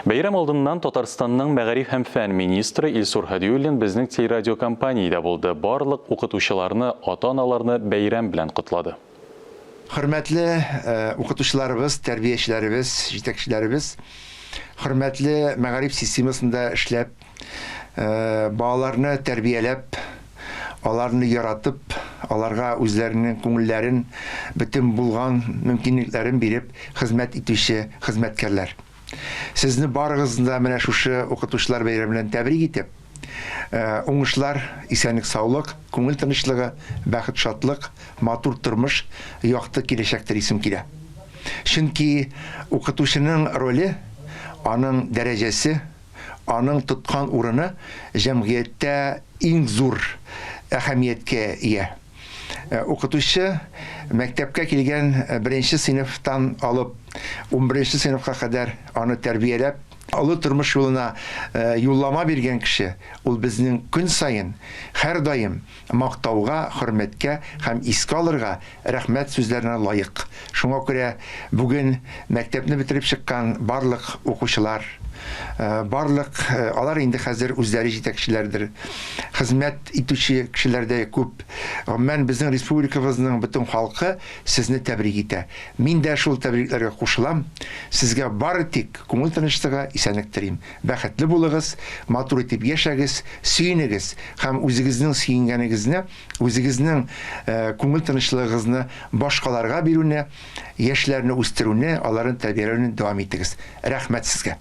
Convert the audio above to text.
Бәйрәм алдыннан Татарстанның мәгариф һәм фән министры Илсур Һадиуллин безнең телерадиокомпаниядә булды, барлык укытучыларны, ата-аналарны бәйрәм белән котлады. Хөрмәтле укытучыларыбыз, тәрбиячеләребез, җитәкчеләребез, хөрмәтле мәгариф системасында эшләп, балаларны тәрбияләп, аларны яратып, аларга үзләренең күңелләрен, бөтен булган мөмкинлекләрен биреп хезмәт итүче хезмәткәрләр. Сезне барыгызны да менә шушы укытучылар бәйрәме белән тәбрик итеп, уңышлар, исәнлек-саулык, күңел тынычлыгы, бәхет-шатлык, матур тормыш, якты киләчәк телисем килә. Чөнки укытучының роле, аның дәрәҗәсе, аның тоткан урыны җәмгыятьтә иң зур әһәмияткә ия. Укытучы мәктәпкә килгән беренче сыйныфтан алып унберенче сыйныфка кадәр аны тәрбияләп, олы тормыш юлына юллама биргән кеше, ул безнең көн саен, һәрдаим мактауга, хөрмәткә һәм искә алырга, рәхмәт сүзләренә лаек. Шуңа күрә бүген мәктәпне бетереп чыккан барлык укучылар, барлык, алар инде хәзер үзләре җитәкчеләрдер, хезмәт итүче кешеләр дә күп. Гомумән, безнең республикабызның бөтен халкы сезне тәбрик итә. Мин дә шул тәбрикләргә кушылам. Сезгә бары тик күңел тынычлыгы, исәнлек телим. Бәхетле булыгыз, матур итеп яшәгез, сөенегез һәм үзегезнең сөенгәнегезне, үзегезнең күңел тынычлыгыгызны башкаларга бирүне, яшьләрне үстерүне, аларны тәрбияләүне дәвам итегез. Рәхмәт сезгә!